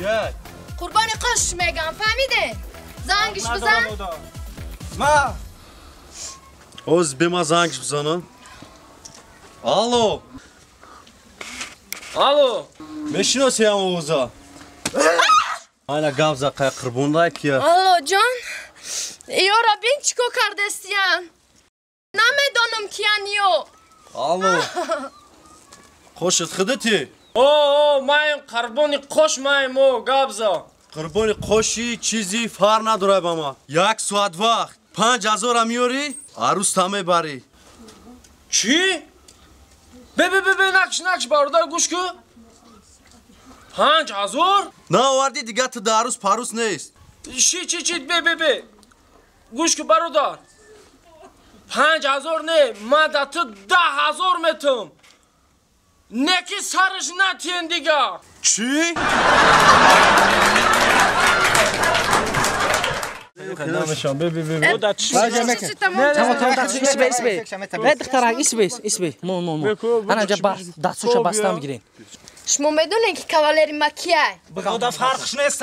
Кия? Қурбони қош мегам, фаҳмиде? Зангиш бизан. Ма. Оз бема зангиш бизанам. Алло. Алло. Мешиноси ам овоза? Айна гап за қай қурбондай кия? Алло ҷон. Ёра бин чӣ кор кардестиян? Намедонам киян ё. Алло. Қошит худати? О, маем қурбони қош маем о, гап за. Қурбони қоши чизи фар надорай ба ма. 1 соат вақт. 5000 меёрӣ, арӯста мебарӣ. Чӣ? Бе бе бе бе накш накш бародар гӯш ку. 5000? Наовардӣ дига ту да арӯс парӯс нест. Чӣ чӣ чӣ бе бе бе. Гӯш ку бародар. 5000 не, ман да ту 10000 метам. Неки сараш натиен дига. Чӣ? Шумо медонед ки кавалери ма кияй? Худо фарқш нест.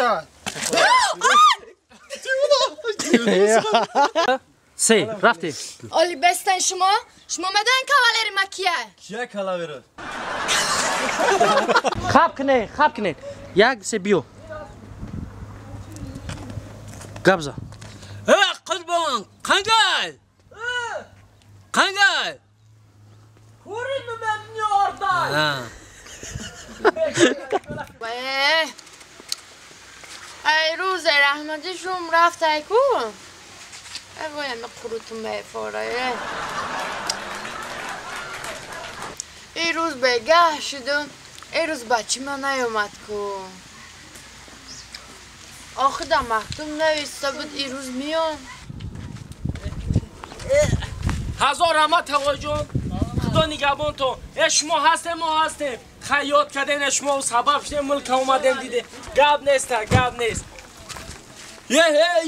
Се, рафтем. Оли бестен шумо? Шумо медонед кавалери ма кияй? Кия калавера? Хаб кунед, хаб кунед. 1 3 биё. Габза. Қурбон, қандай? Қандай? Көрінмін ордай. Ай рӯз раҳмати шум рафт ай ку? Ай вой ами қурутум бефорае. Ин рӯз бегаҳ шудум. Ин рӯз бачи ман наёмад ку. Охир мактуб нависта буд, ин рӯз меём. Ҳазор раҳмат тағоҷон. Худо нигаҳбонтон. Э шумо ҳастем, мо ҳастем. Хаёт кардем, шумо сабаб шудем, мулка омадем диде. Гап нест, гап нест. Е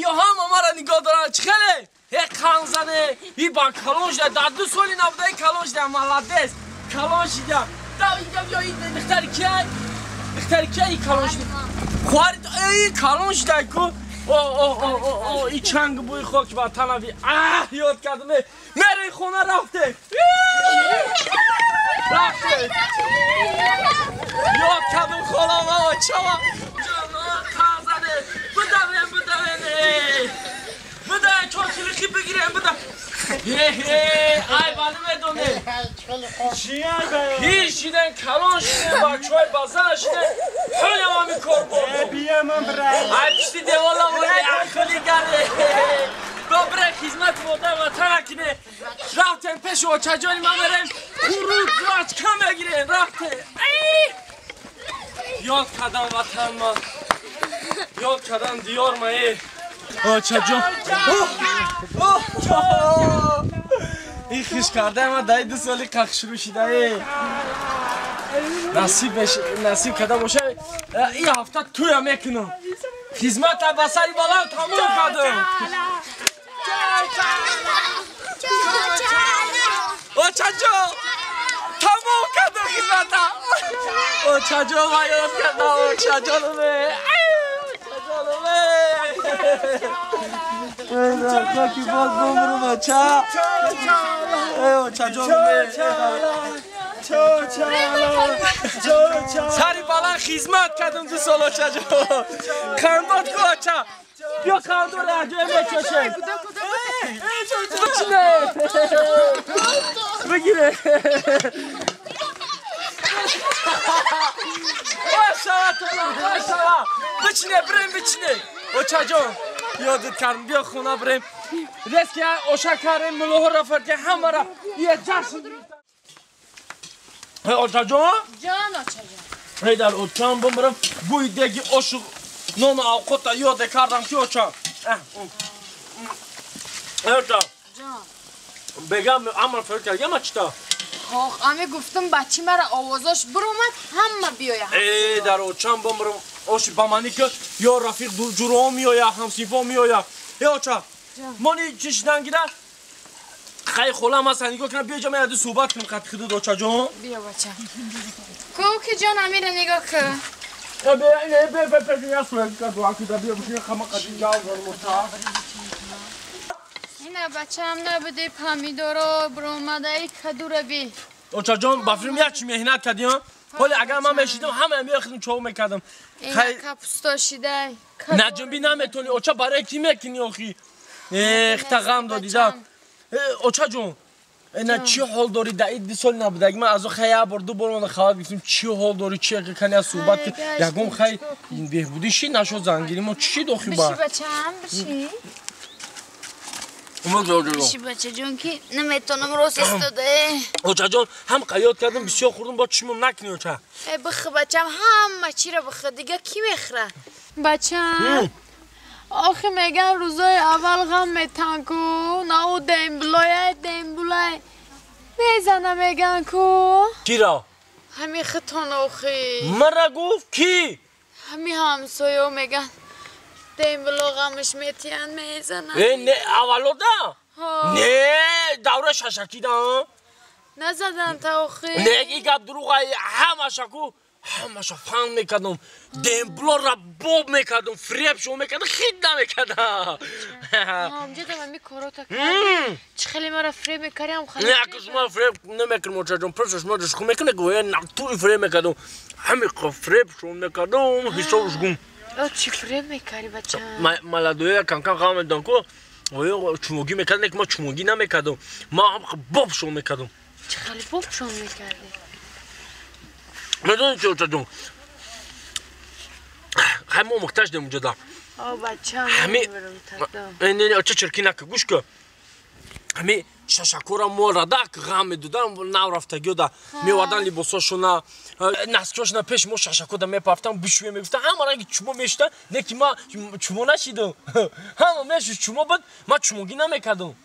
ё ҳама мара нигоҳ доранд. Чӣ хеле? Э қанзане, и ба калон шуда, дар 2 соли набуда и калон шуда, молодец. Калон шуда. Да инҷа биё, ин духтари кияй? Духтари кияй и калон шуда? Хоҳари эй калон шуда ку. О о о о о и чанг бӯи хоки ба танави. Аҳ, ёд кардам. Мераи хона рафтем. Рафтем. Ёд кардам холам, очама. Қанзане. Бидавем, бидавем. Бидавем, чоркилихи бигирем, бидавем. Ай, ба намедонем. Пир шидем, калон шидем, бачаҳои базан шидем. Ҳолям ҳамин кор бурдум. Ай, пишти деволам ахли гаре. Добре, хизмат модар ватан кине. Рафтем пеши очаҷони ман мерем. Қурут вачка мегирем. Рафтем. Ёд кардам ватан ма. Ёд кардам диёр ма. Очаҷон. Ин хиш карда ма даи 2 соли қақ шурӯъ шуда. Насиб карда боша. Ин ҳафта туя мекунам. Хизмата ба сари баланд тамом кардам. Очаҷон, тамом кардам хизмата. Очаҷон, ма ёд кардам. Очаҷонаме. Очаҷонаме. Хоки боз бумрум, оча. Очаҷонаме. Сари баланд хизмат кардам 2 сол, очаҷон. Қандод ку, оча. Биё қандор аҷоиб мекашем. Бичине. Бигире. Машалла, машалла. Бичине, бирем, бичине. Очаҷон, ёдат кардам. Биё хона бирем. Резки оша кардем, мулоҳоро фард ҳамаро я ҷашн. Очаҷон? Ҷон, очаҷон. Эй дар очам бимирам, бӯи деги ошу нону авқота ёде кардам ки оча. Оча. Ҷон. Бегам амр фард кард, яма чита? Ох, ами гуфтам бачи мара овозош биромад, ҳама биёя. Э, дар очам бимирам, оши ба мани ки ё рафиқ ҷуроҳо меоя, ҳамсинфо меоя. Э оча, мони чишидан гира? Хай холам ҳаст, нигоҳ кунам, биё ҷа ман яду суҳбат кунам қати худат, очаҷон. Биё бача. Куки ҷон, амира нигоҳ кун. Ина бачам набуди помидоро бромадаи кадура би. Оча ҷон, ба филм як чӣ меҳнат кардӣ, ҳоле агар ман мешидам, ҳама меохидам чоғ мекардам. Ина капусто шидай. Наҷунбӣ наметонӣ, оча барои кӣ мекунӣ охи? Эхта ғам додида. Оча ҷон, ина чӣ ҳол дорӣ? Дар ин 2 сол набудаги ман аз хай як бор ду бор ман хабар гирифтем. Чӣ ҳол дорӣ? Чӣ кани суҳбат ки ягон хай беҳбудӣ ши нашуд зангирӣ мо чӣ шид охи ба? Биши бачам, биши. Биши бачаҷон ки наметонам рост истода. Очаҷон, ҳам қаёд кардам, бисёр хӯрдам, бо чишмам накунӣ оча. Э бих бачам, ҳама чиро бих, дига кӣ мехӯра? Бачам, охи меган рӯзои аввал ғам метан ку, на ӯ демблоя, дембулай. Мезана меган ку. Киро? Ҳами хитон охи. Мара гуфт кӣ? Ҳами ҳамсоё меган. Дембло ғамш метиян мезанад. Э, не, аввалода? Не, давра шашакида. Назадан та охи. Не, и гап дурӯға, ҳамаша ку, ҳамаша фан мекардам. Демблора боб мекардам, фреб шо мекардам, хит намекардам. Ҳамҷадам ами корота кардӣ. Чӣ хеле мара фреб мекардӣ, ҳам хеле. Не, ака шумо фреб намекардам, очаҷон, просто шумо ҷушху мекунед, гӯя натури фреб мекардам. Ҳами фреб шо мекардам, ҳисобш гум. Чӣ фреб мекардӣ, бачам? Маладоя кам-кам ғам медодам ку, оё чумогӣ мекардам, ки ма чумогӣ намекардам. Ма ҳам боб шо мекардам. Чӣ хеле боб шо мекардӣ? Медонӣ чӣ, очаҷон? Хай мо муҳтаҷ дем уҷода. О, бачам, ҳами не, не, оча чиркӣ нака, гӯш кун. Ҳами шашакора мо радак ғам медодан, нав рафтагиёда меовардан либосошона, наскиёшона пеш мо шашакода мепафтан, бишӯя мегуфтан, ҳама ранги чумо мешудан, не ки ма чумо нашидам. Ҳама мешуд чумо буд, ма чумогӣ намекардам.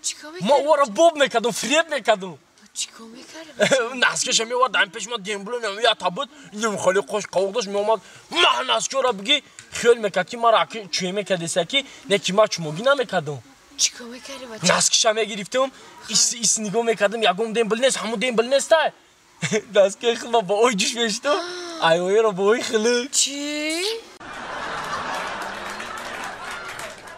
Ма ӯро боб мекардам, фреб мекардам. Чикор мекардӣ? Наскиша меовард, ҳами пеш ма дембло ята буд, хеле қош қавоқ дошт, меомад, ма наскиёра бигӣ, хиёл мекард ки мара чӯе мекардеса ки, не ки ма чумогӣ намекардам. Чикор мекардӣ, бача? Наскиша мегирифтам, ис нигоҳ мекардам, ягон дембл нест, ҳамон дембл неста. Наскиа худма бо ой ҷӯш мешудам, айоеро бо ой хилик. Чӣ?